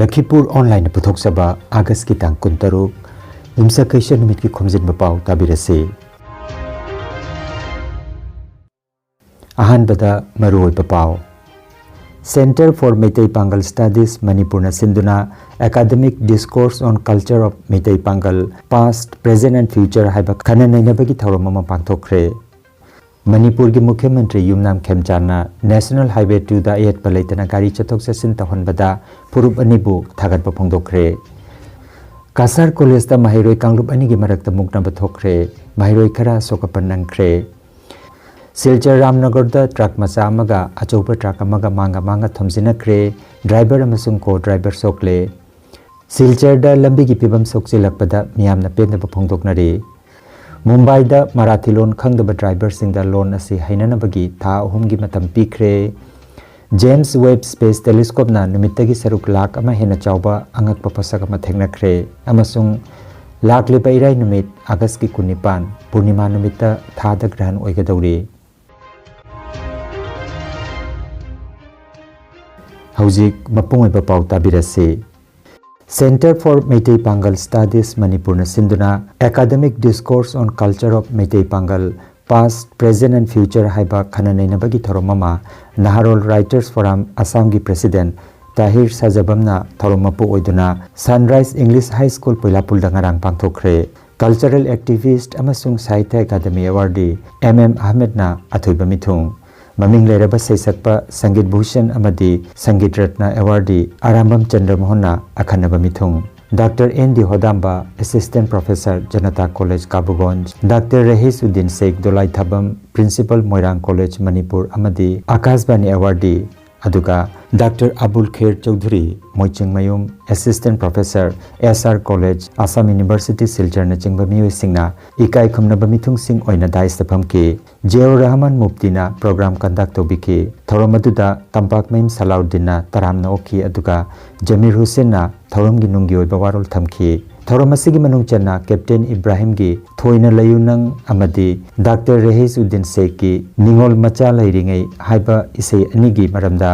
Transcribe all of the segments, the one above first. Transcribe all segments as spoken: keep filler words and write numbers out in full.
ꯂꯈꯤꯄꯨꯔ ꯑꯣꯟꯂꯥꯏꯟꯅ ꯄꯨꯊꯣꯛꯆꯕ ꯑꯥꯒꯁꯀꯤ ꯇꯥꯡ ꯀꯨꯟꯇꯔꯨꯛ, ꯌꯨꯝꯁꯀꯩꯁ ꯅꯨꯃꯤꯠꯀꯤ ꯈꯣꯝꯖꯤꯟꯕ ꯄꯥꯎ ꯇꯥꯕꯤꯔꯁꯤ꯫ ꯑꯍꯥꯟꯕꯗ ꯃꯔꯨꯑꯣꯏꯕ ꯄꯥꯎ꯫ Centre for Meitei Pangal Studies ꯃꯅꯤꯄꯨꯔꯅ ꯁꯤꯟꯗꯨꯅ Academic Discourse on Culture of Meitei Pangal, Past, Present and Future ꯍꯥꯏꯕ ꯈꯟꯅ ꯅꯩꯅꯕꯒꯤ ꯊꯧꯔꯝ ꯑꯃ ꯄꯥꯡꯊꯣꯛꯈ꯭ꯔꯦ꯫ ꯃꯅꯤꯄꯨꯔꯒꯤ ꯃꯨꯈ꯭ꯌ ꯃꯟꯇ꯭ꯔꯤ ꯌꯨꯝꯅꯥꯝ ꯈꯦꯝꯆꯥꯟꯅ National Highway two ꯗ ꯑꯌꯦꯠꯄ ꯂꯩꯇꯅ ꯒꯥꯔꯤ ꯆꯠꯊꯣꯛ ꯆꯠꯁꯤꯟ ꯇꯧꯍꯟꯕꯗ ꯐꯨꯔꯨꯞ ꯑꯅꯤꯕꯨ ꯊꯥꯒꯠꯄ ꯐꯣꯡꯗꯣꯛꯈ꯭ꯔꯦ꯫ ꯀꯁꯥꯔ ꯀꯣꯂꯦꯖꯇ ꯃꯍꯩꯔꯣꯏ ꯀꯥꯡꯂꯨꯞ ꯑꯅꯤꯒꯤ ꯃꯔꯛꯇ ꯃꯨꯛꯅꯕ ꯊꯣꯛꯈ꯭ꯔꯦ꯫ ꯃꯍꯩꯔꯣꯏ ꯈꯔ ꯑꯁꯣꯛ ꯑꯄꯟ ꯅꯪꯈ꯭ꯔꯦ꯫ ꯁꯤꯜꯆꯔ ꯔꯥꯝꯅꯒꯔꯗ ꯇ꯭ꯔꯛ ꯃꯆꯥ ꯑꯃꯒ ꯑꯆꯧꯕ ꯇ꯭ꯔꯛ ꯑꯃꯒ ꯃꯥꯡꯒ ꯃꯥꯡꯒ ꯊꯣꯝꯖꯤꯟꯅꯈ꯭ꯔꯦ꯫ ꯗ꯭ꯔꯥꯏꯚꯔ ꯑꯃꯁꯨꯡ ꯀꯣ ꯗ꯭ꯔꯥꯏꯚꯔ ꯁꯣꯛꯂꯦ꯫ ꯁꯤꯜꯆꯔꯗ ꯂꯝꯕꯤꯒꯤ ꯐꯤꯕꯝ ꯁꯣꯛꯆꯤꯜꯂꯛꯄꯗ ꯃꯤꯌꯥꯝꯅ ꯄꯦꯟꯗꯕ ꯐꯣꯡꯗꯣꯛꯅꯔꯤ꯫ ꯃꯨꯝꯕꯥꯏꯗ ꯃꯔꯥꯊꯤ ꯂꯣꯟ ꯈꯪꯗꯕ ꯗ꯭ꯔꯥꯏꯚꯔꯁꯤꯡꯗ ꯂꯣꯟ ꯑꯁꯤ ꯍꯩꯅꯅꯕꯒꯤ ꯊꯥ ꯑꯍꯨꯝꯒꯤ ꯃꯇꯝ ꯄꯤꯈ꯭ꯔꯦ꯫ ꯖꯦꯝꯁ ꯋꯦꯕ ꯁ꯭ꯄꯦꯁ ꯇꯦꯂꯤꯁꯀꯣꯞꯅ ꯅꯨꯃꯤꯠꯇꯒꯤ ꯁꯔꯨꯛ ꯂꯥꯈ ꯑꯃ ꯍꯦꯟꯅ ꯆꯥꯎꯕ ꯑꯉꯛꯄ ꯄꯣꯠꯁꯛ ꯑꯃ ꯊꯦꯡꯅꯈ꯭ꯔꯦ ꯑꯃꯁꯨꯡ ꯂꯥꯛꯂꯤꯕ ꯏꯔꯥꯏ ꯅꯨꯃꯤꯠ, ꯑꯥꯒꯁꯀꯤ ꯀꯨꯟꯅꯤꯄꯥꯟ, ꯄꯨꯔꯅꯤꯃꯥ ꯅꯨꯃꯤꯠꯇ ꯊꯥꯗ ꯒ꯭ꯔꯍꯟ ꯑꯣꯏꯒꯗꯧꯔꯤ꯫ ꯍꯧꯖꯤꯛ ꯃꯄꯨꯡ ꯑꯣꯏꯕ ꯄꯥꯎ ꯇꯥꯕꯤꯔꯁꯤ꯫ Centre for Meitei Pangal Studies ꯃꯅꯤꯄꯨꯔꯅ ꯁꯤꯟꯗꯨꯅ Academic Discourse on Culture of Meitei Pangal, Past, Present and Future ꯍꯥꯏꯕ ꯈꯟꯅ ꯅꯩꯅꯕꯒꯤ ꯊꯧꯔꯝ ꯑꯃ ꯅꯍꯥꯔꯣꯜ Writers Forum ꯑꯁꯥꯝꯒꯤ ꯄ꯭ꯔꯦꯁꯤꯗꯦꯟ ꯇꯥꯍꯤꯔ ꯁꯥꯖꯕꯝꯅ ꯊꯧꯔꯝ ꯃꯄꯨ ꯑꯣꯏꯗꯨꯅ Sunrise English High School ꯄꯣꯏꯂꯥꯄꯨꯜꯗ ꯉꯔꯥꯡ ꯄꯥꯡꯊꯣꯛꯈ꯭ꯔꯦ꯫ Cultural activist ꯑꯃꯁꯨꯡ ꯁꯥꯍꯤꯇ꯭ꯌ ꯑꯦꯀꯥꯗꯃꯤ ꯑꯦꯋꯥꯔꯗꯤ ꯑꯦꯝ ꯑꯦꯝ ꯑꯍꯃꯦꯗꯅ ꯑꯊꯣꯏꯕ ꯃꯤꯊꯨꯡ, ꯃꯃꯤꯡ ꯂꯩꯔꯕ ꯁꯩꯁꯛꯄ ꯁꯪꯒꯤꯠ ꯚꯨꯁꯟ ꯑꯃꯗꯤ ꯁꯪꯒꯤꯠ ꯔꯠꯅ ꯑꯦꯋꯥꯔꯗꯤ ꯑꯔꯥꯝꯕꯝ ꯆꯟꯗ꯭ꯔ ꯃꯣꯍꯟꯅ ꯑꯈꯟꯅꯕ ꯃꯤꯊꯨꯡ, doctor N D Hodam, assistant professor, Janata college Kabuganj, doctor Rahisuddin Sekh Dolaithabam, principal, Moirang college Manipur ꯑꯃꯗꯤ ꯑꯀꯥꯁꯕꯥꯅꯤ ꯑꯦꯋꯥꯔꯗꯤ, ꯑꯗꯨꯒ ꯗꯥꯛꯇꯔ ꯑꯕꯨꯜ ꯈꯦꯔ ꯆꯧꯙꯨꯔꯤ, ꯃꯣꯏꯆꯤꯡꯃꯌꯨꯝ, assistant professor, S R college, Assam university ꯁꯤꯜꯆꯔꯅꯆꯤꯡꯕ ꯃꯤꯑꯣꯏꯁꯤꯡꯅ ꯏꯀꯥꯏ ꯈꯨꯝꯅꯕ ꯃꯤꯊꯨꯡꯁꯤꯡ ꯑꯣꯏꯅ ꯗꯥꯏꯁꯇ ꯐꯝꯈꯤ꯫ ꯖꯤꯌꯥꯎꯔ ꯔꯍꯃꯟ ꯃꯨꯐꯇꯤꯅ ꯄ꯭ꯔꯣꯒ꯭ꯔꯥꯝ ꯀꯟꯗꯛ ꯇꯧꯕꯤꯈꯤ꯫ ꯊꯧꯔꯝ ꯑꯗꯨꯗ ꯇꯝꯄꯥꯛꯃꯌꯨꯝ ꯁꯂꯥꯎꯗꯤꯟꯅ ꯇꯔꯥꯝꯅ ꯑꯣꯛꯈꯤ, ꯑꯗꯨꯒ ꯖꯃꯤꯔ ꯍꯨꯁꯦꯟꯅ ꯊꯧꯔꯝꯒꯤ ꯅꯨꯡꯒꯤ ꯑꯣꯏꯕ ꯋꯥꯔꯣꯜ ꯊꯝꯈꯤ꯫ ꯊꯧꯔꯝ ꯑꯁꯤꯒꯤ ꯃꯅꯨꯡ ꯆꯟꯅ ꯀꯦꯞꯇꯦꯟ ꯏꯕ꯭ꯔꯥꯍꯤꯝꯒꯤ ꯊꯣꯏꯅ ꯂꯩꯌꯨ ꯅꯪ ꯑꯃꯗꯤ ꯗꯥꯛꯇꯔ ꯔꯍꯤꯁ ꯎꯗꯤꯟ ꯁꯦꯈꯀꯤ ꯅꯤꯉꯣꯜ ꯃꯆꯥ ꯂꯩꯔꯤꯉꯩ ꯍꯥꯏꯕ ꯏꯁꯩ ꯑꯅꯤꯒꯤ ꯃꯔꯝꯗ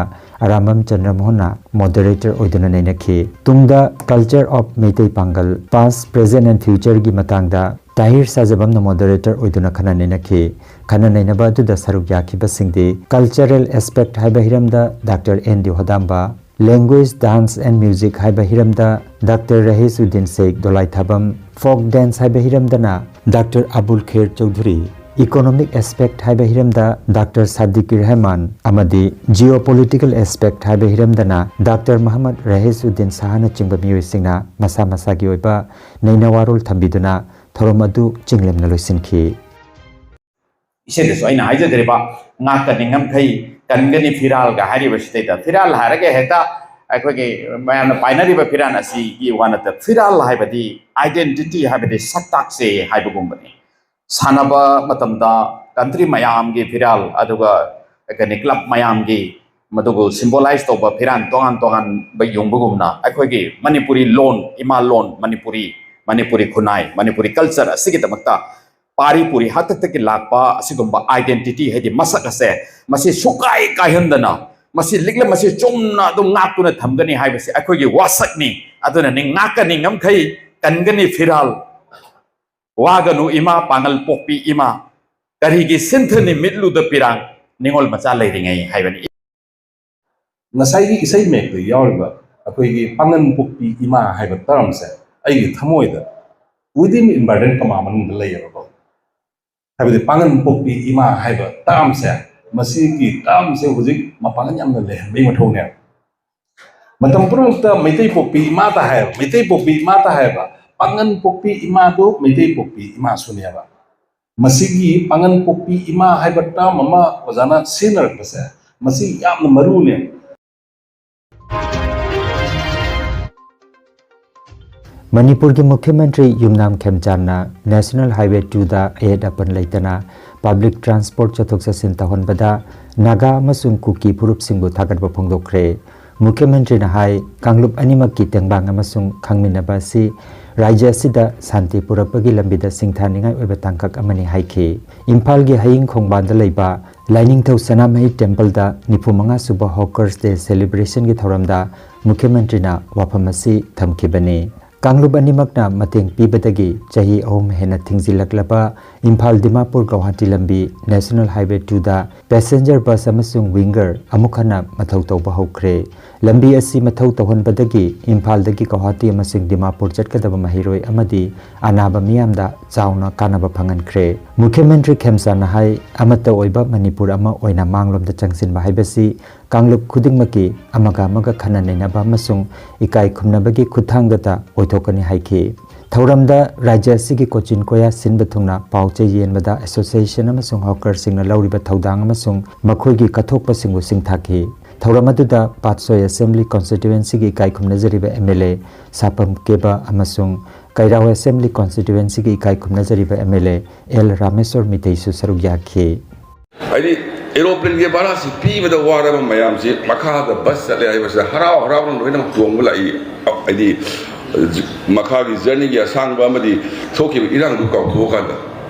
ꯑꯔꯥꯝꯕꯝ ꯆꯟꯗ꯭ꯔꯃꯣꯍꯟꯅ moderator ꯑꯣꯏꯗꯨꯅ ꯅꯩꯅꯈꯤ꯫ ꯇꯨꯡꯗ Culture of ꯃꯩꯇꯩ ꯄꯥꯡꯒꯜ, Past, Present and Future ꯒꯤ ꯃꯇꯥꯡꯗ ꯇꯥꯍꯤꯔ ꯁꯥꯖꯕꯝꯅ moderator ꯑꯣꯏꯗꯨꯅ ꯈꯟꯅ ꯅꯩꯅꯈꯤ꯫ ꯈꯟꯅ ꯅꯩꯅꯕ ꯑꯗꯨꯗ ꯁꯔꯨꯛ ꯌꯥꯈꯤꯕꯁꯤꯡꯗꯤ Cultural Aspect ꯍꯥꯏꯕ ꯍꯤꯔꯝꯗ doctor N D Hodam, Language, Dance and Music ꯍꯥꯏꯕ ꯍꯤꯔꯝꯗ doctor Rahisuddin Sekh Dolaithabam, Folk Dance ꯍꯥꯏꯕ ꯍꯤꯔꯝꯗꯅ doctor Abul Kher Chowdhury, Economic Aspect ꯍꯥꯏꯕ ꯍꯤꯔꯝꯗ ꯗꯥꯛꯇꯔ ꯁꯥꯗꯤꯀꯤꯔ ꯔꯍꯃꯥꯟ ꯑꯃꯗꯤ Geopolitical Aspect ꯍꯥꯏꯕ ꯍꯤꯔꯝꯗꯅ ꯗꯥꯛꯇꯔ ꯃꯍꯃꯗ ꯔꯍꯤꯁꯎꯗꯤꯟ ꯁꯥꯍꯅꯆꯤꯡꯕ ꯃꯤꯑꯣꯏꯁꯤꯡꯅ ꯃꯁꯥ ꯃꯁꯥꯒꯤ ꯑꯣꯏꯕ ꯅꯩꯅ ꯋꯥꯔꯣꯜ ꯊꯝꯕꯤꯗꯨꯅ ꯊꯧꯔꯝ ꯑꯗꯨ ꯆꯤꯡꯂꯦꯝꯅ ꯂꯣꯏꯁꯤꯟꯈꯤ꯫ ꯏꯁꯩꯗꯁꯨ ꯑꯩꯅ ꯍꯥꯏꯖꯈ꯭ꯔꯤꯕ ꯉꯥꯛꯀꯅꯤ ꯉꯝꯈꯩ, ꯀꯟꯒꯅꯤ ꯐꯤꯔꯥꯜꯒ ꯍꯥꯏꯔꯤꯕꯁꯤꯗꯩꯗ ꯐꯤꯔꯥꯜ ꯍꯥꯏꯔꯒ ꯍꯦꯛꯇ ꯑꯩꯈꯣꯏꯒꯤ ꯃꯌꯥꯝꯅ ꯄꯥꯏꯅꯔꯤꯕ ꯐꯤꯔꯥꯜ ꯑꯁꯤꯒꯤ ꯋꯥ ꯅꯠꯇ, ꯐꯤꯔꯥꯜ ꯍꯥꯏꯕꯗꯤ identity ꯍꯥꯏꯕꯗꯤ ꯁꯛꯇꯥꯛꯁꯦ ꯍꯥꯏꯕꯒꯨꯝꯕꯅꯤ꯫ ꯁꯥꯟꯅꯕ ꯃꯇꯝꯗ country ꯃꯌꯥꯝꯒꯤ ꯐꯤꯔꯥꯜ, ꯑꯗꯨꯒ ꯀꯩꯅꯤ club ꯃꯌꯥꯝꯒꯤ ꯃꯗꯨꯕꯨ symbolize ꯇꯧꯕ ꯐꯤꯔꯥꯜ ꯇꯣꯉꯥꯟ ꯇꯣꯉꯥꯟꯕ ꯌꯨꯡꯕꯒꯨꯝꯅ ꯑꯩꯈꯣꯏꯒꯤ ꯃꯅꯤꯄꯨꯔꯤ ꯂꯣꯟ, ꯏꯃꯥ ꯂꯣꯟ, ꯃꯅꯤꯄꯨꯔꯤ, ꯃꯅꯤꯄꯨꯔꯤ ꯈꯨꯟꯅꯥꯏ, ꯃꯅꯤꯄꯨꯔꯤ culture ꯑꯁꯤꯒꯤꯗꯃꯛꯇ ꯄꯥꯔꯤ ꯄꯨꯔꯤ ꯍꯥꯛꯇꯛꯇꯒꯤ ꯂꯥꯛꯄ ꯑꯁꯤꯒꯨꯝꯕ identity ꯍꯥꯏꯗꯤ ꯃꯁꯛ ꯑꯁꯦ ꯃꯁꯤ ꯁꯨꯀꯥꯏ ꯀꯥꯏꯍꯟꯗꯅ ꯃꯁꯤ ꯂꯤꯛꯂꯝ ꯑꯁꯤ ꯆꯨꯝꯅ ꯑꯗꯨꯝ ꯉꯥꯛꯇꯨꯅ ꯊꯝꯒꯅꯤ ꯍꯥꯏꯕꯁꯤ ꯑꯩꯈꯣꯏꯒꯤ ꯋꯥꯁꯛꯅꯤ꯫ ꯑꯗꯨꯅꯅꯤ ꯉꯥꯛꯀꯅꯤ ꯉꯝꯈꯩ, ꯀꯟꯒꯅꯤ ꯐꯤꯔꯥꯜ, ꯋꯥꯒꯅꯨ ꯏꯃꯥ ꯄꯥꯡꯒꯜ ꯄꯣꯛꯄꯤ ꯏꯃꯥ, ꯀꯔꯤꯒꯤ ꯁꯤꯟꯊꯅꯤ ꯃꯤꯠꯂꯨꯗ ꯄꯤꯔꯥꯡ, ꯅꯤꯉꯣꯜ ꯃꯆꯥ ꯂꯩꯔꯤꯉꯩ ꯍꯥꯏꯕꯅꯤ꯫ ꯉꯁꯥꯏꯒꯤ ꯏꯁꯩ ꯃꯌꯦꯛꯇ ꯌꯥꯎꯔꯤꯕ ꯑꯩꯈꯣꯏꯒꯤ ꯄꯥꯡꯒꯟ ꯄꯣꯛꯄꯤ ꯏꯃꯥ ꯍꯥꯏꯕ termꯁꯦ ꯑꯩꯒꯤ ꯊꯃꯣꯏꯗ within inverted comma ꯃꯅꯨꯡꯗ ꯂꯩꯌꯦꯕꯀꯣ꯫ ꯍꯥꯏꯕꯗꯤ ꯄꯥꯡꯒꯟ ꯄꯣꯛꯄꯤ ꯏꯃꯥ ꯍꯥꯏꯕ termꯁꯦ, ꯃꯁꯤꯒꯤ termꯁꯦ ꯍꯧꯖꯤꯛ ꯃꯄꯥꯡꯒꯜ ꯌꯥꯝꯅ ꯂꯩꯍꯟꯕꯒꯤ ꯃꯊꯧꯅꯦꯕ꯫ ꯃꯇꯝ ꯄꯨꯝꯅꯃꯛꯇ ꯃꯩꯇꯩ ꯄꯣꯛꯄꯤ ꯏꯃꯥꯇ ꯍꯥꯏꯕ, ꯃꯩꯇꯩ ꯄꯣꯛꯄꯤ ꯏꯃꯥꯇ ꯍꯥꯏꯕ, ꯄꯥꯡꯒꯟ ꯄꯣꯛꯄꯤ ꯏꯃꯥꯗꯨ ꯃꯩꯇꯩ ꯄꯣꯛꯄꯤ ꯏꯃꯥꯁꯨꯅꯦꯕ꯫ ꯃꯁꯤꯒꯤ ꯄꯥꯡꯒꯟ ꯄꯣꯛꯄꯤ ꯏꯃꯥ ꯍꯥꯏꯕ term ꯑꯃ ꯑꯣꯖꯥꯅ ꯁꯤꯖꯤꯟꯅꯔꯛꯄꯁꯦ, ꯃꯁꯤ ꯌꯥꯝꯅ ꯃꯔꯨꯅꯦ꯫ ꯃꯅꯤꯄꯨꯔꯒꯤ ꯃꯨꯈ꯭ꯌ ꯃꯟꯇ꯭ꯔꯤ ꯌꯨꯝꯅꯥꯝ ꯈꯦꯝꯆꯥꯟꯅ National Highway two ꯗ ꯑꯌꯦꯠ ꯑꯄꯟ ꯂꯩꯇꯅ public transport ꯆꯠꯊꯣꯛ ꯆꯠꯁꯤꯟ ꯇꯧꯍꯟꯕꯗ ꯅꯥꯒꯥ ꯑꯃꯁꯨꯡ ꯀꯨꯀꯤ ꯐꯨꯔꯨꯞꯁꯤꯡꯕꯨ ꯊꯥꯒꯠꯄ ꯐꯣꯡꯗꯣꯛꯈ꯭ꯔꯦ꯫ ꯃꯨꯈ꯭ꯌ ꯃꯟꯇ꯭ꯔꯤꯅ ꯍꯥꯏ, ꯀꯥꯡꯂꯨꯞ ꯑꯅꯤꯃꯛꯀꯤ ꯇꯦꯡꯕꯥꯡ ꯑꯃꯁꯨꯡ ꯈꯪꯃꯤꯟꯅꯕ ꯑꯁꯤ ꯔꯥꯖ꯭ꯌ ꯑꯁꯤꯗ ꯁꯥꯟꯇꯤ ꯄꯨꯔꯛꯄꯒꯤ ꯂꯝꯕꯤꯗ ꯁꯤꯡꯊꯥꯅꯤꯡꯉꯥꯏ ꯑꯣꯏꯕ ꯇꯥꯡꯀꯛ ꯑꯃꯅꯤ ꯍꯥꯏꯈꯤ꯫ ꯏꯝꯐꯥꯜꯒꯤ ꯍꯌꯤꯡ ꯈꯣꯡꯕꯥꯟꯗ ꯂꯩꯕ ꯂꯥꯏꯅꯤꯡꯊꯧ ꯁꯅꯥꯃꯍꯤ ꯇꯦꯝꯄꯜꯗ ꯅꯤꯐꯨ ꯃꯉꯥ ꯁꯨꯕ ꯍꯣꯀꯔꯁ ꯗꯦ ꯁꯦꯂꯦꯕ꯭ꯔꯦꯁꯟꯒꯤ ꯊꯧꯔꯝꯗ ꯃꯨꯈ꯭ꯌ ꯃꯟꯇ꯭ꯔꯤꯅ ꯋꯥꯐꯝ ꯑꯁꯤ ꯊꯝꯈꯤꯕꯅꯤ꯫ ꯀꯥꯡꯂꯨꯞ ꯑꯅꯤꯃꯛꯅ ꯃꯇꯦꯡ ꯄꯤꯕꯗꯒꯤ ꯆꯍꯤ ꯑꯍꯨꯝ ꯍꯦꯟꯅ ꯊꯤꯡꯖꯤꯜꯂꯛꯂꯕ ꯏꯝꯐꯥꯜ ꯗꯤꯃꯥꯄꯨꯔ ꯒꯧꯍꯥꯇꯤ ꯂꯝꯕꯤ ꯅꯦꯁꯅꯦꯜ ꯍꯥꯏꯋꯦ ꯇꯨꯗ ꯄꯦꯁꯦꯟꯖꯔ ꯕꯁ ꯑꯃꯁꯨꯡ ꯋꯤꯡꯒꯔ ꯑꯃꯨꯛ ꯍꯟꯅ ꯃꯊꯧ ꯇꯧꯕ ꯍꯧꯈ꯭ꯔꯦ꯫ ꯂꯝꯕꯤ ꯑꯁꯤ ꯃꯊꯧ ꯇꯧꯍꯟꯕꯗꯒꯤ ꯏꯝꯐꯥꯜꯗꯒꯤ ꯒꯧꯍꯥꯇꯤ ꯑꯃꯁꯨꯡ ꯗꯤꯃꯥꯄꯨꯔ ꯆꯠꯀꯗꯕ ꯃꯍꯩꯔꯣꯏ ꯑꯃꯗꯤ ꯑꯅꯥꯕ ꯃꯤꯌꯥꯝꯗ ꯆꯥꯎꯅ ꯀꯥꯟꯅꯕ ꯐꯪꯍꯟꯈ꯭ꯔꯦ꯫ ꯃꯨꯈ꯭ꯌ ꯃꯟꯇ꯭ꯔꯤ ꯈꯦꯝꯆꯥꯟꯅ ꯍꯥꯏ, ꯑꯃꯠꯇ ꯑꯣꯏꯕ ꯃꯅꯤꯄꯨꯔ ꯑꯃ ꯑꯣꯏꯅ ꯃꯥꯡꯂꯣꯝꯗ ꯆꯪꯁꯤꯟꯕ ꯍꯥꯏꯕꯁꯤ ꯀꯥꯡꯂꯨꯞ ꯈꯨꯗꯤꯡꯃꯛꯀꯤ ꯑꯃꯒ ꯑꯃꯒ ꯈꯟꯅ ꯅꯩꯅꯕ ꯑꯃꯁꯨꯡ ꯏꯀꯥꯏ ꯈꯨꯝꯅꯕꯒꯤ ꯈꯨꯠꯊꯥꯡꯗꯇ ꯑꯣꯏꯊꯣꯛꯀꯅꯤ ꯍꯥꯏꯈꯤ꯫ ꯊꯧꯔꯝꯗ ꯔꯥꯖ꯭ꯌ ꯑꯁꯤꯒꯤ ꯀꯣꯆꯤꯟ ꯀꯣꯌꯥ ꯁꯤꯟꯕ ꯊꯨꯡꯅ ꯄꯥꯎ ꯆꯦ ꯌꯦꯟꯕꯗ ꯑꯦꯁꯣꯁꯤꯌꯦꯁꯟ ꯑꯃꯁꯨꯡ ꯍꯣꯀꯔꯁꯤꯡꯅ ꯂꯧꯔꯤꯕ ꯊꯧꯗꯥꯡ ꯑꯃꯁꯨꯡ ꯃꯈꯣꯏꯒꯤ ꯀꯠꯊꯣꯛꯄꯁꯤꯡꯕꯨ ꯁꯤꯡꯊꯥꯈꯤ꯫ ꯊꯧꯔꯝ ꯑꯗꯨꯗ ꯄꯥꯠꯁꯣꯏ ꯑꯦꯁꯦꯝꯕ꯭ꯂꯤ ꯀꯣꯟꯁꯇꯤꯇ꯭ꯋꯦꯟꯁꯤꯒꯤ ꯏꯀꯥꯏ ꯈꯨꯝꯅꯖꯔꯤꯕ ꯑꯦꯝ ꯑꯦꯜ ꯑꯦ ꯁꯥꯄꯝ ꯀꯦꯕ ꯑꯃꯁꯨꯡ ꯀꯩꯔꯥꯎ ꯑꯦꯁꯦꯝꯕ꯭ꯂꯤ ꯀꯣꯟꯁꯇꯤꯇ꯭ꯋꯦꯟꯁꯤꯒꯤ ꯏꯀꯥꯏ ꯈꯨꯝꯅꯖꯔꯤꯕ M L A L Rameshwor ꯃꯤꯇꯩꯁꯨ ꯁꯔꯨꯛ ꯌꯥꯈꯤ꯫ ꯍꯥꯏꯗꯤ, ꯑꯦꯔꯣꯄ꯭ꯂꯦꯟꯒꯤ ꯚꯔꯥꯁꯤ ꯄꯤꯕꯗ ꯋꯥꯔꯕ ꯃꯌꯥꯝꯁꯤ ꯃꯈꯥꯗ ꯕꯁ ꯆꯠꯂꯦ ꯍꯥꯏꯕꯁꯤꯗ ꯍꯔꯥꯎ ꯍꯔꯥꯎꯅ ꯂꯣꯏꯅꯃꯛ ꯇꯣꯡꯕ ꯂꯥꯛꯏ꯫ ꯍꯥꯏꯗꯤ, ꯃꯈꯥꯒꯤ ꯖꯔꯅꯤꯒꯤ ꯑꯁꯥꯡꯕ ꯑꯃꯗꯤ ꯊꯣꯛꯈꯤꯕ ꯏꯔꯥꯡꯗꯨ ꯀꯥꯎꯊꯣꯛꯑꯀꯥꯟꯗ,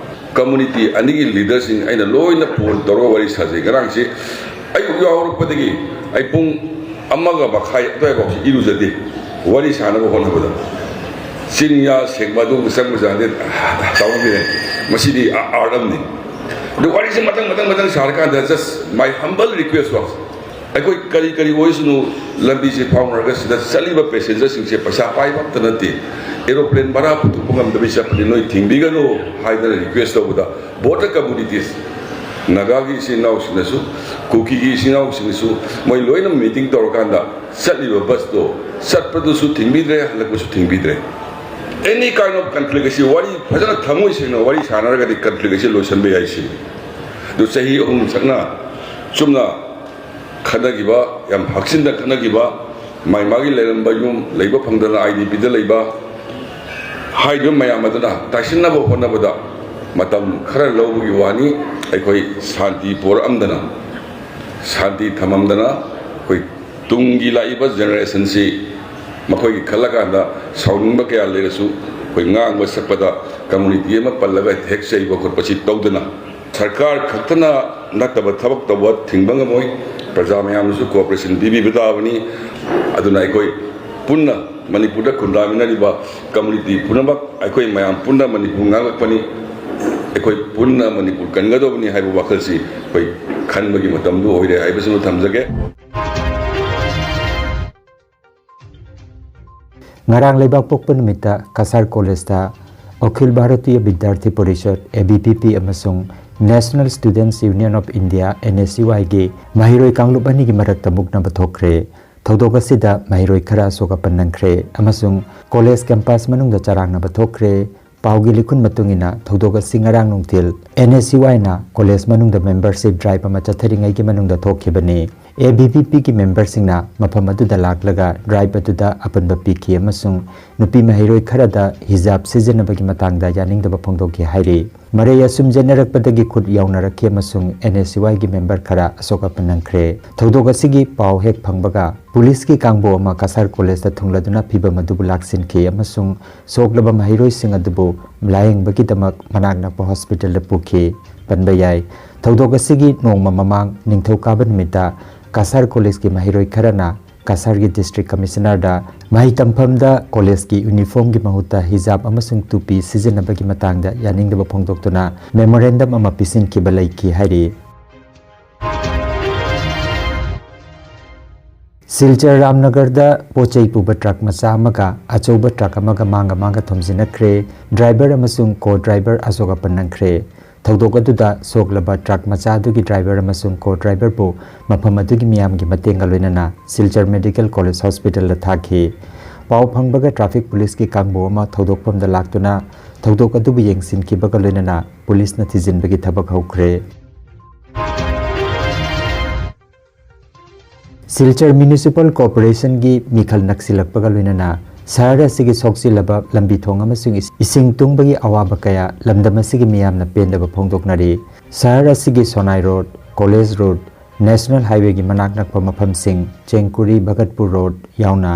ꯀꯝꯃꯨꯅꯤꯇꯤ ꯑꯅꯤꯒꯤ ꯂꯤꯗꯔꯁꯤꯡ ꯑꯩꯅ ꯂꯣꯏꯅ ꯐꯣꯟ ꯇꯧꯔꯒ ꯋꯥꯔꯤ ꯁꯥꯖꯩ꯫ ꯉꯔꯥꯡꯁꯤ ꯑꯌꯨꯛ ꯌꯥꯍꯧꯔꯛꯄꯗꯒꯤ ꯑꯩ ꯄꯨꯡ ꯑꯃꯒ ꯃꯈꯥꯏ ꯑꯗꯨꯋꯥꯏꯐꯥꯎꯁꯤ ꯏꯔꯨꯖꯗꯦ꯫ ꯋꯥꯔꯤ ꯁꯥꯅꯕ ꯍꯣꯠꯅꯕꯗ ꯆꯤꯟ ꯌꯥ ꯁꯦꯡꯕ ꯑꯗꯨꯒ ꯆꯪꯕ ꯆꯥꯡꯗꯤ ꯇꯧꯔꯝꯃꯤꯅꯦ꯫ ꯃꯁꯤꯗꯤ ꯑꯥꯔꯠ ꯑꯃꯅꯤ꯫ ꯑꯗꯨ ꯋꯥꯔꯤꯁꯦ ꯃꯊꯪ ꯃꯊꯪ ꯃꯊꯪ ꯁꯥꯔꯀꯥꯟꯗ, just my humble request was, ꯑꯩꯈꯣꯏ ꯀꯔꯤ ꯀꯔꯤ ꯑꯣꯏꯁꯅꯨ, ꯂꯝꯕꯤꯁꯦ ꯐꯥꯎꯅꯔꯒ ꯁꯤꯗ ꯆꯠꯂꯤꯕ ꯄꯦꯁꯦꯟꯖꯔꯁꯤꯡꯁꯦ ꯄꯩꯁꯥ ꯄꯥꯏꯕ ꯑꯝꯇ ꯅꯠꯇꯦ, ꯑꯦꯔꯣꯄ꯭ꯂꯦꯟ ꯚꯔꯥ ꯄꯨꯊꯣꯛꯄ ꯉꯝꯗꯕꯩ ꯆꯠꯄꯅꯤ, ꯅꯣꯏ ꯊꯤꯡꯕꯤꯒꯅꯨ ꯍꯥꯏꯗꯅ ꯔꯤꯀ꯭ꯋꯦꯁ ꯇꯧꯕꯗ, both the communities, ꯅꯥꯒꯥꯒꯤ ꯏꯆꯤꯟ ꯏꯅꯥꯎꯁꯤꯡꯅꯁꯨ, ꯀꯨꯀꯤꯒꯤ ꯏꯆꯤꯟ ꯏꯅꯥꯎꯁꯤꯡꯅꯁꯨ, ꯃꯣꯏ ꯂꯣꯏꯅ ꯃꯤꯇꯤꯡ ꯇꯧꯔꯀꯥꯟꯗ ꯆꯠꯂꯤꯕ ꯕꯁꯇꯣ ꯆꯠꯄꯗꯨꯁꯨ ꯊꯤꯡꯕꯤꯗ꯭ꯔꯦ, ꯍꯜꯂꯛꯄꯁꯨ ꯊꯤꯡꯕꯤꯗ꯭ꯔꯦ꯫ Any kind of conflict ꯑꯁꯤ ꯋꯥꯔꯤ ꯐꯖꯅ ꯊꯃꯣꯏ ꯁꯦꯡꯅ ꯋꯥꯔꯤ ꯁꯥꯟꯅꯔꯒꯗꯤ conflict ꯑꯁꯤ ꯂꯣꯏꯁꯤꯟꯕ ꯌꯥꯏ ꯁꯤꯅꯤ꯫ ꯑꯗꯨ ꯆꯍꯤ ꯑꯍꯨꯝ ꯆꯪꯅ ꯆꯨꯝꯅ ꯈꯠꯅꯈꯤꯕ, ꯌꯥꯝ ꯍꯛꯆꯤꯟꯅ ꯈꯠꯅꯈꯤꯕ, ꯃꯥꯏ ꯃꯥꯒꯤ ꯂꯩꯔꯝꯕ ꯌꯨꯝ ꯂꯩꯕ ꯐꯪꯗꯅ ꯑꯥꯏ ꯗꯤ ꯄꯤꯗ ꯂꯩꯕ ꯍꯥꯏꯔꯤꯕ ꯃꯌꯥꯝ ꯑꯗꯨꯅ ꯇꯥꯏꯁꯤꯟꯅꯕ ꯍꯣꯠꯅꯕꯗ ꯃꯇꯝ ꯈꯔ ꯂꯧꯕꯒꯤ ꯋꯥꯅꯤ꯫ ꯑꯩꯈꯣꯏ ꯁꯥꯟꯇꯤ ꯄꯣꯔꯛꯑꯝꯗꯅ, ꯁꯥꯟꯇꯤ ꯊꯝꯃꯝꯗꯅ, ꯑꯩꯈꯣꯏ ꯇꯨꯡꯒꯤ ꯂꯥꯛꯏꯕ ꯖꯦꯅꯦꯔꯦꯁꯟꯁꯤ ꯃꯈꯣꯏꯒꯤ ꯈꯜꯂꯀꯥꯟꯗ ꯁꯥꯎꯅꯤꯡꯕ ꯀꯌꯥ ꯂꯩꯔꯁꯨ, ꯑꯩꯈꯣꯏ ꯉꯥꯡꯕ ꯁꯛꯄꯗ ꯀꯝꯃꯨꯅꯤꯇꯤ ꯑꯃ ꯄꯜꯂꯒ ꯍꯦꯛ ꯆꯩꯕ ꯈꯣꯠꯄꯁꯤ ꯇꯧꯗꯅ, ꯁꯔꯀꯥꯔ ꯈꯛꯇꯅ ꯅꯠꯇꯕ ꯊꯕꯛ ꯇꯧꯕ ꯊꯤꯡꯕ ꯉꯝꯃꯣꯏ꯫ ꯄ꯭ꯔꯖꯥ ꯃꯌꯥꯝꯅꯁꯨ ꯀꯣꯑꯣꯄꯔꯦꯁꯟ ꯄꯤꯕꯤꯕ ꯇꯥꯕꯅꯤ꯫ ꯑꯗꯨꯅ ꯑꯩꯈꯣꯏ ꯄꯨꯟꯅ ꯃꯅꯤꯄꯨꯔꯗ ꯈꯨꯟꯗꯥꯃꯤꯟꯅꯔꯤꯕ ꯀꯝꯃꯨꯅꯤꯇꯤ ꯄꯨꯝꯅꯃꯛ ꯑꯩꯈꯣꯏ ꯃꯌꯥꯝ ꯄꯨꯟꯅ ꯃꯅꯤꯄꯨꯔ ꯉꯥꯛꯂꯛꯄꯅꯤ꯫ ꯑꯩꯈꯣꯏ ꯄꯨꯟꯅ ꯃꯅꯤꯄꯨꯔ ꯀꯟꯒꯗꯧꯕꯅꯤ ꯍꯥꯏꯕ ꯋꯥꯈꯜꯁꯤ ꯑꯩꯈꯣꯏ ꯈꯟꯕꯒꯤ ꯃꯇꯝꯗꯨ ꯑꯣꯏꯔꯦ ꯍꯥꯏꯕꯁꯤꯃ ꯊꯝꯖꯒꯦ꯫ ꯉꯔꯥꯡ ꯂꯩꯕꯥꯛ ꯄꯣꯛꯄ ꯅꯨꯃꯤꯠꯇ ꯀꯁꯥꯔ ꯀꯣꯂꯦꯖꯇ Akhil Bharatiya Vidyarthi Parishad, A B V P, ꯑꯃꯁꯨꯡ National Students Union of India, N S U ꯑꯥꯏꯒꯤ ꯃꯍꯩꯔꯣꯏ ꯀꯥꯡꯂꯨꯞ ꯑꯅꯤꯒꯤ ꯃꯔꯛꯇ ꯃꯨꯛꯅꯕ ꯊꯣꯛꯈ꯭ꯔꯦ꯫ ꯊꯧꯗꯣꯛ ꯑꯁꯤꯗ ꯃꯍꯩꯔꯣꯏ ꯈꯔ ꯑꯁꯣꯛ ꯑꯄꯟ ꯅꯪꯈ꯭ꯔꯦ ꯑꯃꯁꯨꯡ ꯀꯣꯂꯦꯖ ꯀꯦꯝꯄꯁ ꯃꯅꯨꯡꯗ ꯆꯔꯥꯡꯅꯕ ꯊꯣꯛꯈ꯭ꯔꯦ꯫ ꯄꯥꯎꯒꯤ ꯂꯤꯈꯨꯟ ꯃꯇꯨꯡ ꯏꯟꯅ, ꯊꯧꯗꯣꯛ ꯑꯁꯤ ꯉꯔꯥꯡ ꯅꯨꯡꯊꯤꯜ ꯑꯦꯟ ꯑꯦꯁ ꯌꯨ ꯑꯥꯏꯅ ꯀꯣꯂꯦꯖ ꯃꯅꯨꯡꯗ ꯃꯦꯝꯕꯔꯁꯤꯞ ꯗ꯭ꯔꯥꯏꯚ ꯑꯃ ꯆꯠꯊꯔꯤꯉꯩꯒꯤ ꯃꯅꯨꯡꯗ ꯊꯣꯛꯈꯤꯕꯅꯤ꯫ ꯑꯦ ꯕꯤ ꯚꯤ ꯄꯤꯒꯤ ꯃꯦꯝꯕꯔꯁꯤꯡꯅ ꯃꯐꯝ ꯑꯗꯨꯗ ꯂꯥꯛꯂꯒ ꯗ꯭ꯔꯥꯏꯚ ꯑꯗꯨꯗ ꯑꯄꯨꯟꯕ ꯄꯤꯈꯤ ꯑꯃꯁꯨꯡ ꯅꯨꯄꯤ ꯃꯍꯩꯔꯣꯏ ꯈꯔꯗ ꯍꯤꯖꯥꯕ ꯁꯤꯖꯤꯟꯅꯕꯒꯤ ꯃꯇꯥꯡꯗ ꯌꯥꯅꯤꯡꯗꯕ ꯐꯣꯡꯗꯣꯛꯈꯤ ꯍꯥꯏꯔꯤ꯫ ꯃꯔꯩ ꯑꯁꯨꯝ ꯆꯦꯟꯅꯔꯛꯄꯗꯒꯤ ꯈꯨꯠ ꯌꯥꯎꯅꯔꯛꯈꯤ ꯑꯃꯁꯨꯡ ꯑꯦꯟ ꯑꯦꯁ ꯌꯨ ꯑꯥꯏꯒꯤ ꯃꯦꯝꯕꯔ ꯈꯔ ꯑꯁꯣꯛ ꯑꯄꯟ ꯅꯪꯈ꯭ꯔꯦ꯫ ꯊꯧꯗꯣꯛ ꯑꯁꯤꯒꯤ ꯄꯥꯎ ꯍꯦꯛ ꯐꯪꯕꯒ ꯄꯨꯂꯤꯁꯀꯤ ꯀꯥꯡꯕꯨ ꯑꯃ ꯀꯁꯥꯔ ꯀꯣꯂꯦꯖꯇ ꯊꯨꯡꯂꯗꯨꯅ ꯐꯤꯚꯝ ꯑꯗꯨꯕꯨ ꯂꯥꯛꯁꯤꯟꯈꯤ ꯑꯃꯁꯨꯡ ꯁꯣꯛꯂꯕ ꯃꯍꯩꯔꯣꯏꯁꯤꯡ ꯑꯗꯨꯕꯨ ꯂꯥꯌꯦꯡꯕꯒꯤꯗꯃꯛ ꯃꯅꯥꯛ ꯅꯛꯄ ꯍꯣꯁꯄꯤꯇꯥꯜꯗ ꯄꯨꯈꯤ꯫ ꯄꯟꯕ ꯌꯥꯏ, ꯊꯧꯗꯣꯛ ꯑꯁꯤꯒꯤ ꯅꯣꯡꯃ ꯃꯃꯥꯡ ꯅꯤꯡꯊꯧꯀꯥꯕ ꯅꯨꯃꯤꯠꯇ ꯀꯁꯥꯔ ꯀꯣꯂꯦꯖꯀꯤ ꯃꯍꯩꯔꯣꯏ ꯈꯔꯅ ꯀꯁꯥꯔꯒꯤ ꯗꯤꯁꯇ꯭ꯔꯤꯛ ꯀꯃꯤꯁꯅꯔꯗ ꯃꯍꯩ ꯇꯝꯐꯝꯗ ꯀꯣꯂꯦꯖꯀꯤ ꯌꯨꯅꯤꯐꯣꯔꯝꯒꯤ ꯃꯍꯨꯠꯇ ꯍꯤꯖꯥꯕ ꯑꯃꯁꯨꯡ ꯇꯨꯄꯤ ꯁꯤꯖꯤꯟꯅꯕꯒꯤ ꯃꯇꯥꯡꯗ ꯌꯥꯅꯤꯡꯗꯕ ꯐꯣꯡꯗꯣꯛꯇꯨꯅ ꯃꯦꯃꯣꯔꯦꯟꯗꯝ ꯑꯃ ꯄꯤꯁꯤꯟꯈꯤꯕ ꯂꯩꯈꯤ ꯍꯥꯏꯔꯤ꯫ ꯁꯤꯜꯆꯔ ꯔꯥꯝꯅꯒꯔꯗ ꯄꯣꯠ ꯆꯩ ꯄꯨꯕ ꯇ꯭ꯔꯛ ꯃꯆꯥ ꯑꯃꯒ ꯑꯆꯧꯕ ꯇ꯭ꯔꯛ ꯑꯃꯒ ꯃꯥꯡꯒ ꯃꯥꯡꯒ ꯊꯣꯝꯖꯤꯟꯅꯈ꯭ꯔꯦ꯫ ꯗ꯭ꯔꯥꯏꯚꯔ ꯑꯃꯁꯨꯡ ꯀꯣ ꯗ꯭ꯔꯥꯏꯚꯔ ꯑꯁꯣꯛ ꯑꯄꯟ ꯅꯪꯈ꯭ꯔꯦ꯫ ꯊꯧꯗꯣꯛ ꯑꯗꯨꯗ ꯁꯣꯛꯂꯕ ꯇ꯭ꯔꯛ ꯃꯆꯥ ꯑꯗꯨꯒꯤ ꯗ꯭ꯔꯥꯏꯚꯔ ꯑꯃꯁꯨꯡ ꯀꯣ ꯗ꯭ꯔꯥꯏꯚꯔꯕꯨ ꯃꯐꯝ ꯑꯗꯨꯒꯤ ꯃꯤꯌꯥꯝꯒꯤ ꯃꯇꯦꯡꯒ ꯂꯣꯏꯅꯅ ꯁꯤꯜꯆꯔ ꯃꯦꯗꯤꯀꯦꯜ ꯀꯣꯂꯦꯖ ꯍꯣꯁꯄꯤꯇꯥꯜꯗ ꯊꯥꯈꯤ꯫ ꯄꯥꯎ ꯐꯪꯕꯒ ꯇ꯭ꯔꯥꯐꯤꯛ ꯄꯨꯂꯤꯁꯀꯤ ꯀꯥꯡꯕꯨ ꯑꯃ ꯊꯧꯗꯣꯛꯐꯝꯗ ꯂꯥꯛꯇꯨꯅ ꯊꯧꯗꯣꯛ ꯑꯗꯨꯕꯨ ꯌꯦꯡꯁꯤꯟꯈꯤꯕꯒ ꯂꯣꯏꯅꯅ ꯄꯨꯂꯤꯁꯅ ꯊꯤꯖꯤꯟꯕꯒꯤ ꯊꯕꯛ ꯍꯧꯈ꯭ꯔꯦ꯫ ꯁꯤꯜꯆꯔ ꯃ꯭ꯌꯨꯅꯤꯁꯤꯄꯥꯜ ꯀꯣꯔꯄꯣꯔꯦꯁꯟꯒꯤ ꯃꯤꯈꯜ ꯅꯛꯁꯤꯜꯂꯛꯄꯒ ꯂꯣꯏꯅꯅ ꯁꯍꯔ ꯑꯁꯤꯒꯤ ꯁꯣꯛꯆꯤꯜꯂꯕ ꯂꯝꯕꯤ ꯊꯣꯡ ꯑꯃꯁꯨꯡ ꯏꯁ-, ꯏꯁꯤꯡ ꯇꯨꯡꯕꯒꯤ ꯑꯋꯥꯕ ꯀꯌꯥ ꯂꯝꯗꯝ ꯑꯁꯤꯒꯤ ꯃꯤꯌꯥꯝꯅ ꯄꯦꯟꯗꯕ ꯐꯣꯡꯗꯣꯛꯅꯔꯤ꯫ ꯁꯍꯔ ꯑꯁꯤꯒꯤ ꯁꯣꯅꯥꯏ ꯔꯣꯗ, ꯀꯣꯂꯦꯖ ꯔꯣꯗ, ꯅꯦꯁꯅꯦꯜ ꯍꯥꯏꯋꯦꯒꯤ ꯃꯅꯥꯛ ꯅꯛꯄ ꯃꯐꯝꯁꯤꯡ ꯆꯦꯡꯀꯨꯔꯤ, ꯚꯒꯠꯄꯨꯔ ꯔꯣꯗ ꯌꯥꯎꯅ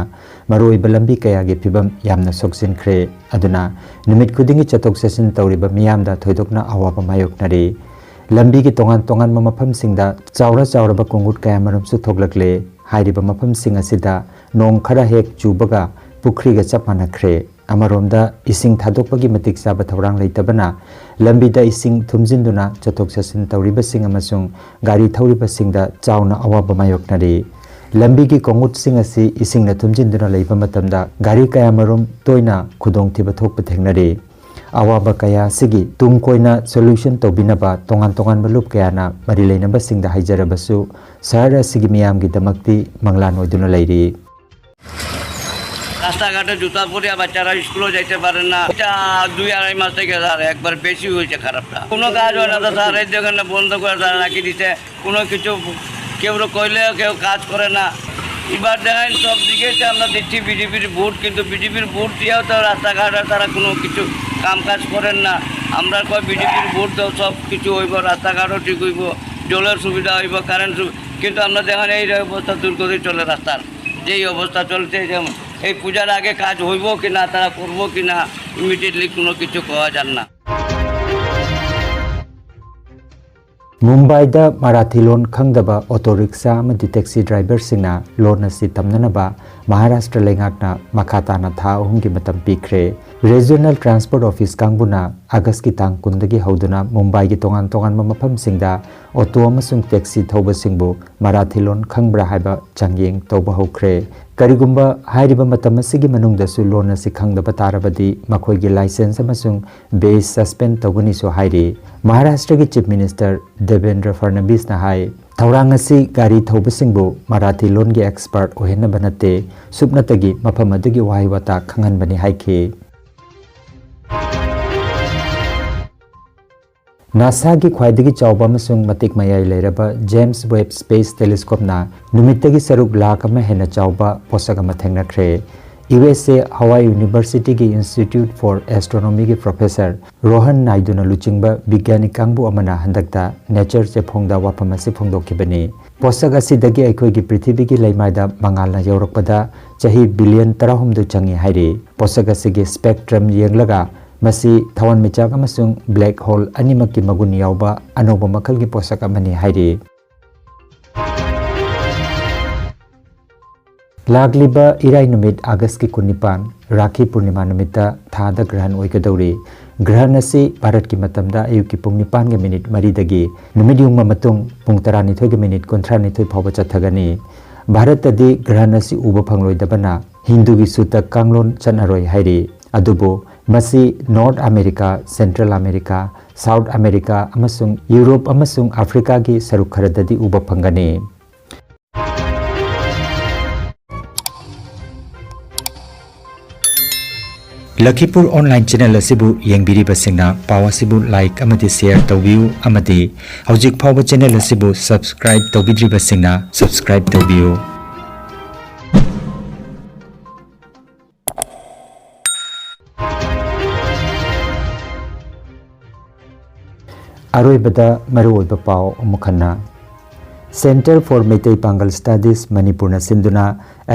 ꯃꯔꯨꯑꯣꯏꯕ ꯂꯝꯕꯤ ꯀꯌꯥꯒꯤ ꯐꯤꯕꯝ ꯌꯥꯝꯅ ꯁꯣꯛꯆꯤꯟꯈ꯭ꯔꯦ꯫ ꯑꯗꯨꯅ ꯅꯨꯃꯤꯠ ꯈꯨꯗꯤꯡꯒꯤ ꯆꯠꯊꯣꯛ ꯆꯠꯁꯤꯟ ꯇꯧꯔꯤꯕ ꯃꯤꯌꯥꯝꯗ ꯊꯣꯏꯗꯣꯛꯅ ꯑꯋꯥꯕ ꯃꯥꯌꯣꯛꯅꯔꯤ꯫ ꯂꯝꯕꯤꯒꯤ ꯇꯣꯉꯥꯟ ꯇꯣꯉꯥꯟꯕ ꯃꯐꯝꯁꯤꯡꯗ ꯆꯥꯎꯔ ꯆꯥꯎꯔꯕ ꯀꯣꯡꯒꯨꯠ ꯀꯌꯥꯃꯔꯨꯝꯁꯨ ꯊꯣꯛꯂꯛꯂꯦ꯫ ꯍꯥꯏꯔꯤꯕ ꯃꯐꯝꯁꯤꯡ ꯑꯁꯤꯗ ꯅꯣꯡ ꯈꯔ ꯍꯦꯛ ꯆꯨꯕꯒ ꯄꯨꯈ꯭ꯔꯤꯒ ꯆꯞ ꯃꯥꯟꯅꯈ꯭ꯔꯦ꯫ ꯑꯃꯔꯣꯝꯗ ꯏꯁꯤꯡ ꯊꯥꯗꯣꯛꯄꯒꯤ ꯃꯇꯤꯛ ꯆꯥꯕ ꯊꯧꯔꯥꯡ ꯂꯩꯇꯕꯅ ꯂꯝꯕꯤꯗ ꯏꯁꯤꯡ ꯊꯨꯝꯖꯤꯟꯗꯨꯅ ꯆꯠꯊꯣꯛ ꯆꯠꯁꯤꯟ ꯇꯧꯔꯤꯕꯁꯤꯡ ꯑꯃꯁꯨꯡ ꯒꯥꯔꯤ ꯊꯧꯔꯤꯕꯁꯤꯡꯗ ꯆꯥꯎꯅ ꯑꯋꯥꯕ ꯃꯥꯌꯣꯛꯅꯔꯤ꯫ ꯂꯝꯕꯤꯒꯤ ꯀꯣꯡꯎꯠꯁꯤꯡ ꯑꯁꯤ ꯏꯁꯤꯡꯅ ꯊꯨꯝꯖꯤꯟꯗꯨꯅ ꯂꯩꯕ ꯃꯇꯝꯗ ꯒꯥꯔꯤ ꯀꯌꯥꯃꯔꯨꯝ ꯇꯣꯏꯅ ꯈꯨꯗꯣꯡꯊꯤꯕ ꯊꯣꯛꯄ ꯊꯦꯡꯅꯔꯤ꯫ ꯑꯋꯥꯕ ꯀꯌꯥ ꯑꯁꯤꯒꯤ ꯇꯨꯡ ꯀꯣꯏꯅ solution ꯇꯧꯕꯤꯅꯕ ꯇꯣꯉꯥꯟ ꯇꯣꯉꯥꯟꯕ ꯂꯨꯞ ꯀꯌꯥꯅ ꯃꯔꯤ ꯂꯩꯅꯕꯁꯤꯡꯗ ꯍꯥꯏꯖꯔꯕꯁꯨ, ꯁꯍꯔ ꯑꯁꯤꯒꯤ ꯃꯤꯌꯥꯝꯒꯤꯗꯃꯛꯇꯤ ꯃꯪꯂꯥꯟ ꯑꯣꯏꯗꯨꯅ ꯂꯩꯔꯤ꯫ রাস্তাঘাটে জুতা পরিয়া বাচ্চারা স্কুলে যাইতে পারে না। এটা দুই আড়াই মাস থেকে স্যার একবার বেশি হয়েছে খারাপটা। কোনো কাজ হয় না তো স্যার, এই দোকানে বন্ধ করে তারা রাখি দিতে, কোনো কিছু কেউ কইলে কেউ কাজ করে না। এবার দেখেন সব দিকে যে আমরা দিচ্ছি বিজেপির ভোট, কিন্তু বিজেপির ভোট দিয়েও তো রাস্তাঘাটে তারা কোনো কিছু কাম কাজ করেন না। আমরা কয় বিজেপির ভোট দাও, সব কিছু হইব, রাস্তাঘাটও ঠিক হইব, জলের সুবিধা হইব, কারেন্ট সুবিধা, কিন্তু আমরা দেখেন এই অবস্থা দুর্গতি চলে রাস্তার। যেই অবস্থা চলছে, যেমন এই পূজার আগে কাজ হইব কি না, তারা করবো কি না, ইমিডিয়েটলি কোনো কিছু কওয়া যান না। ꯃꯨꯝꯕꯥꯏꯗ ꯃꯔꯥꯊꯤ ꯂꯣꯟ ꯈꯪꯗꯕ ꯑꯣꯇꯣ ꯔꯤꯛꯁꯥ ꯑꯃꯗꯤ ꯇꯦꯛꯁꯤ ꯗ꯭ꯔꯥꯏꯚꯔꯁꯤꯡꯅ ꯂꯣꯟ ꯑꯁꯤ ꯇꯝꯅꯅꯕ ꯃꯍꯥꯔꯥꯁꯇ꯭ꯔ ꯂꯩꯉꯥꯛꯅ ꯃꯈꯥ ꯇꯥꯅ ꯊꯥ ꯑꯍꯨꯝꯒꯤ ꯃꯇꯝ ꯄꯤꯈ꯭ꯔꯦ꯫ ꯔꯤꯖꯅꯦꯜ ꯇ꯭ꯔꯥꯟꯁꯄꯣꯔꯠ ꯑꯣꯐꯤꯁ ꯀꯥꯡꯕꯨꯅ ꯑꯥꯒꯁꯀꯤ ꯇꯥꯡ ꯀꯨꯟꯗꯒꯤ ꯍꯧꯗꯨꯅ ꯃꯨꯝꯕꯥꯏꯒꯤ ꯇꯣꯉꯥꯟ ꯇꯣꯉꯥꯟꯕ ꯃꯐꯝꯁꯤꯡꯗ ꯑꯣꯇꯣ ꯑꯃꯁꯨꯡ ꯇꯦꯛꯁꯤ ꯊꯧꯕꯁꯤꯡꯕꯨ ꯃꯔꯥꯊꯤ ꯂꯣꯟ ꯈꯪꯕ꯭ꯔꯥ ꯍꯥꯏꯕ ꯆꯥꯡꯌꯦꯡ ꯇꯧꯕ ꯍꯧꯈ꯭ꯔꯦ꯫ ꯀꯔꯤꯒꯨꯝꯕ ꯍꯥꯏꯔꯤꯕ ꯃꯇꯝ ꯑꯁꯤꯒꯤ ꯃꯅꯨꯡꯗꯁꯨ ꯂꯣꯟ ꯑꯁꯤ ꯈꯪꯗꯕ ꯇꯥꯔꯕꯗꯤ ꯃꯈꯣꯏꯒꯤ ꯂꯥꯏꯁꯦꯟꯁ ꯑꯃꯁꯨꯡ ꯕꯦꯖ ꯁꯁꯄꯦꯟ ꯇꯧꯒꯅꯤꯁꯨ ꯍꯥꯏꯔꯤ꯫ ꯃꯍꯥꯔꯥꯁꯇ꯭ꯔꯒꯤ ꯆꯤꯐ ꯃꯤꯅꯤꯁꯇꯔ ꯗꯦꯕꯦꯟꯗ꯭ꯔ ꯐꯔꯅꯕꯤꯁꯅ ꯍꯥꯏ, ꯊꯧꯔꯥꯡ ꯑꯁꯤ ꯒꯥꯔꯤ ꯊꯧꯕꯁꯤꯡꯕꯨ ꯃꯔꯥꯊꯤ ꯂꯣꯟꯒꯤ ꯑꯦꯛꯁꯄꯔꯠ ꯑꯣꯏꯍꯟꯅꯕ ꯅꯠꯇꯦ, ꯁꯨꯞꯅꯇꯒꯤ ꯃꯐꯝ ꯑꯗꯨꯒꯤ ꯋꯥꯍꯩ ꯋꯥꯇꯥ ꯈꯪꯍꯟꯕꯅꯤ ꯍꯥꯏꯈꯤ꯫ ꯅꯥꯁꯥꯒꯤ ꯈ꯭ꯋꯥꯏꯗꯒꯤ ꯆꯥꯎꯕ ꯑꯃꯁꯨꯡ ꯃꯇꯤꯛ ꯃꯌꯥꯏ ꯂꯩꯔꯕ ꯖꯦꯝꯁ ꯋꯦꯕ ꯁ꯭ꯄꯦꯁ ꯇꯦꯂꯤꯁꯀꯣꯞꯅ ꯅꯨꯃꯤꯠꯇꯒꯤ ꯁꯔꯨꯛ ꯂꯥꯈ ꯑꯃ ꯍꯦꯟꯅ ꯆꯥꯎꯕ ꯄꯣꯠꯁꯛ ꯑꯃ ꯊꯦꯡꯅꯈ꯭ꯔꯦ꯫ ꯌꯨ ꯑꯦꯁ ꯑꯦ ꯍꯋꯥꯏ ꯌꯨꯅꯤꯚꯔꯁꯤꯇꯤꯒꯤ Institute for Astronomyꯒꯤ professor ꯔꯣꯍꯟ ꯅꯥꯏꯗꯨꯅ ꯂꯨꯆꯤꯡꯕ ꯕꯤꯒ꯭ꯌꯥꯅꯤ ꯀꯥꯡꯕꯨ ꯑꯃꯅ ꯍꯟꯗꯛꯇ Nature ꯆꯦꯐꯣꯡꯗ ꯋꯥꯐꯝ ꯑꯁꯤ ꯐꯣꯡꯗꯣꯛꯈꯤꯕꯅꯤ꯫ ꯄꯣꯠꯁꯛ ꯑꯁꯤꯗꯒꯤ ꯑꯩꯈꯣꯏꯒꯤ ꯄ꯭ꯔꯤꯊꯤꯕꯤꯒꯤ ꯂꯩꯃꯥꯏꯗ ꯃꯉꯥꯜꯅ ꯌꯧꯔꯛꯄꯗ ꯆꯍꯤ ꯕꯤꯂꯤꯌꯟ ꯇꯔꯥꯍꯨꯝꯗꯣꯏ ꯆꯪꯏ ꯍꯥꯏꯔꯤ꯫ ꯄꯣꯠꯁꯛ ꯑꯁꯤꯒꯤ spectrum ꯌꯦꯡꯂꯒ ꯃꯁꯤ ꯊꯋꯥꯟꯃꯤꯆꯥꯛ ꯑꯃꯁꯨꯡ black hole ꯑꯅꯤꯃꯛꯀꯤ ꯃꯒꯨꯟ ꯌꯥꯎꯕ ꯑꯅꯧꯕ ꯃꯈꯜꯒꯤ ꯄꯣꯠꯁꯛ ꯑꯃꯅꯤ ꯍꯥꯏꯔꯤ꯫ ꯂꯥꯛꯂꯤꯕ ꯏꯔꯥꯏ ꯅꯨꯃꯤꯠ, ꯑꯥꯒꯁꯀꯤ ꯀꯨꯟꯅꯤꯄꯥꯟ, ꯔꯥꯈꯤ ꯄꯨꯔꯅꯤꯃꯥ ꯅꯨꯃꯤꯠꯇ ꯊꯥꯗ ꯒ꯭ꯔꯍꯟ ꯑꯣꯏꯒꯗꯧꯔꯤ꯫ ꯒ꯭ꯔꯍꯟ ꯑꯁꯤ ꯚꯥꯔꯠꯀꯤ ꯃꯇꯝꯗ ꯑꯌꯨꯛꯀꯤ ꯄꯨꯡ ꯅꯤꯄꯥꯟꯒ ꯃꯤꯅꯤꯠ ꯃꯔꯤꯗꯒꯤ ꯅꯨꯃꯤꯠ ꯌꯨꯡꯕ ꯃꯇꯨꯡ ꯄꯨꯡ ꯇꯔꯥꯅꯤꯊꯣꯏꯒ ꯃꯤꯅꯤꯠ ꯀꯨꯟꯊ꯭ꯔꯥꯅꯤꯊꯣꯏ ꯐꯥꯎꯕ ꯆꯠꯊꯒꯅꯤ꯫ ꯚꯥꯔꯠꯇꯗꯤ ꯒ꯭ꯔꯍꯟ ꯑꯁꯤ ꯎꯕ ꯐꯪꯂꯣꯏꯗꯕꯅ ꯍꯤꯟꯗꯨꯒꯤ ꯁꯨꯇꯛ ꯀꯥꯡꯂꯣꯟ ꯆꯠꯅꯔꯣꯏ ꯍꯥꯏꯔꯤ꯫ ꯑꯗꯨꯕꯨ ꯃꯁꯤ North America, Central America, South America ꯑꯃꯁꯨꯡ ꯌꯨꯔꯣꯞ ꯑꯃꯁꯨꯡ ꯑꯐ꯭ꯔꯤꯀꯥꯒꯤ ꯁꯔꯨꯛ ꯈꯔꯗꯗꯤ ꯎꯕ ꯐꯪꯒꯅꯤ꯫ ꯂꯈꯤꯄꯨꯔ online channel ꯑꯁꯤꯕꯨ ꯌꯦꯡꯕꯤꯔꯤꯕꯁꯤꯡꯅ ꯄꯥꯎ ꯑꯁꯤꯕꯨ like ꯑꯃꯗꯤ share ꯇꯧꯕꯤꯌꯨ, ꯑꯃꯗꯤ ꯍꯧꯖꯤꯛ ꯐꯥꯎꯕ channel ꯑꯁꯤꯕꯨ subscribe ꯇꯧꯕꯤꯗ꯭ꯔꯤꯕꯁꯤꯡꯅ subscribe ꯇꯧꯕꯤꯌꯨ꯫ ꯑꯔꯣꯏꯕꯗ ꯃꯔꯨꯑꯣꯏꯕ ꯄꯥꯎ ꯑꯃꯨꯛ ꯍꯟꯅ꯫ Centre for Meitei Pangal Studies ꯃꯅꯤꯄꯨꯔꯅ ꯁꯤꯟꯗꯨꯅ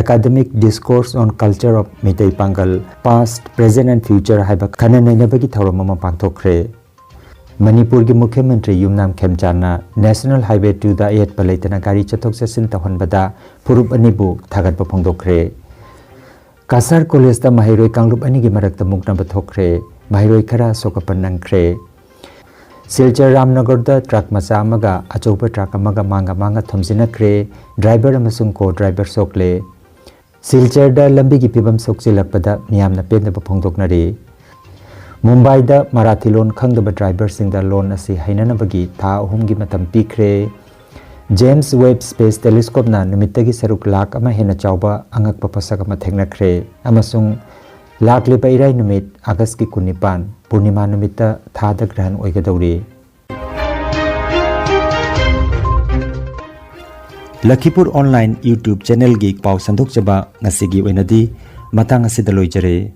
Academic Discourse on Culture of Meitei Pangal, Past, Present and Future ꯍꯥꯏꯕ ꯈꯟꯅ ꯅꯩꯅꯕꯒꯤ ꯊꯧꯔꯝ ꯑꯃ ꯄꯥꯡꯊꯣꯛꯈ꯭ꯔꯦ꯫ ꯃꯅꯤꯄꯨꯔꯒꯤ ꯃꯨꯈ꯭ꯌ ꯃꯟꯇ꯭ꯔꯤ ꯌꯨꯝꯅꯥꯝ ꯈꯦꯝꯆꯥꯟꯅ National Highway twoꯗ ꯑꯌꯦꯠꯄ ꯂꯩꯇꯅ ꯒꯥꯔꯤ ꯆꯠꯊꯣꯛ ꯆꯠꯁꯤꯟ ꯇꯧꯍꯟꯕꯗ ꯐꯨꯔꯨꯞ ꯑꯅꯤꯕꯨ ꯊꯥꯒꯠꯄ ꯐꯣꯡꯗꯣꯛꯈ꯭ꯔꯦ꯫ ꯀꯁꯥꯔ ꯀꯣꯂꯦꯖꯇ ꯃꯍꯩꯔꯣꯏ ꯀꯥꯡꯂꯨꯞ ꯑꯅꯤꯒꯤ ꯃꯔꯛꯇ ꯃꯨꯛꯅꯕ ꯊꯣꯛꯈ꯭ꯔꯦ꯫ ꯃꯍꯩꯔꯣꯏ ꯈꯔ ꯑꯁꯣꯛ ꯑꯄꯟ ꯅꯪꯈ꯭ꯔꯦ꯫ ꯁꯤꯜꯆꯔ ꯔꯥꯝꯅꯒꯔꯗ ꯇ꯭ꯔꯛ ꯃꯆꯥ ꯑꯃꯒ ꯑꯆꯧꯕ ꯇ꯭ꯔꯛ ꯑꯃꯒ ꯃꯥꯡꯒ ꯃꯥꯡꯒ ꯊꯣꯝꯖꯤꯟꯅꯈ꯭ꯔꯦ꯫ ꯗ꯭ꯔꯥꯏꯚꯔ ꯑꯃꯁꯨꯡ ꯀꯣ ꯗ꯭ꯔꯥꯏꯚꯔ ꯁꯣꯛꯂꯦ꯫ ꯁꯤꯜꯆꯔꯗ ꯂꯝꯕꯤꯒꯤ ꯐꯤꯕꯝ ꯁꯣꯛꯆꯤꯜꯂꯛꯄꯗ ꯃꯤꯌꯥꯝꯅ ꯄꯦꯟꯗꯕ ꯐꯣꯡꯗꯣꯛꯅꯔꯤ꯫ ꯃꯨꯝꯕꯥꯏꯗ ꯃꯔꯥꯊꯤ ꯂꯣꯟ ꯈꯪꯗꯕ ꯗ꯭ꯔꯥꯏꯚꯔꯁꯤꯡꯗ ꯂꯣꯟ ꯑꯁꯤ ꯍꯩꯅꯅꯕꯒꯤ ꯊꯥ ꯑꯍꯨꯝꯒꯤ ꯃꯇꯝ ꯄꯤꯈ꯭ꯔꯦ꯫ James Webb Space Telescopeꯅ ꯅꯨꯃꯤꯠꯇꯒꯤ ꯁꯔꯨꯛ ꯂꯥꯈ ꯑꯃ ꯍꯦꯟꯅ ꯆꯥꯎꯕ ꯑꯉꯛꯄ ꯄꯣꯠꯁꯛ ꯑꯃ ꯊꯦꯡꯅꯈ꯭ꯔꯦ ꯑꯃꯁꯨꯡ ꯂꯥꯛꯂꯤꯕ ꯏꯔꯥꯏ ꯅꯨꯃꯤꯠ, ꯑꯥꯒꯁꯀꯤ ꯀꯨꯟꯅꯤꯄꯥꯟ, ꯄꯨꯔꯅꯤꯃꯥ ꯅꯨꯃꯤꯠꯇ ꯊꯥꯗ ꯒ꯭ꯔꯍꯟ ꯑꯣꯏꯒꯗꯧꯔꯤ꯫ ꯂꯈꯤꯄꯨꯔ online YouTube channelꯒꯤ ꯄꯥꯎ ꯁꯟꯗꯣꯛꯆꯕ ꯉꯁꯤꯒꯤ ꯑꯣꯏꯅꯗꯤ ꯃꯇꯥꯡ ꯑꯁꯤꯗ ꯂꯣꯏꯖꯔꯦ꯫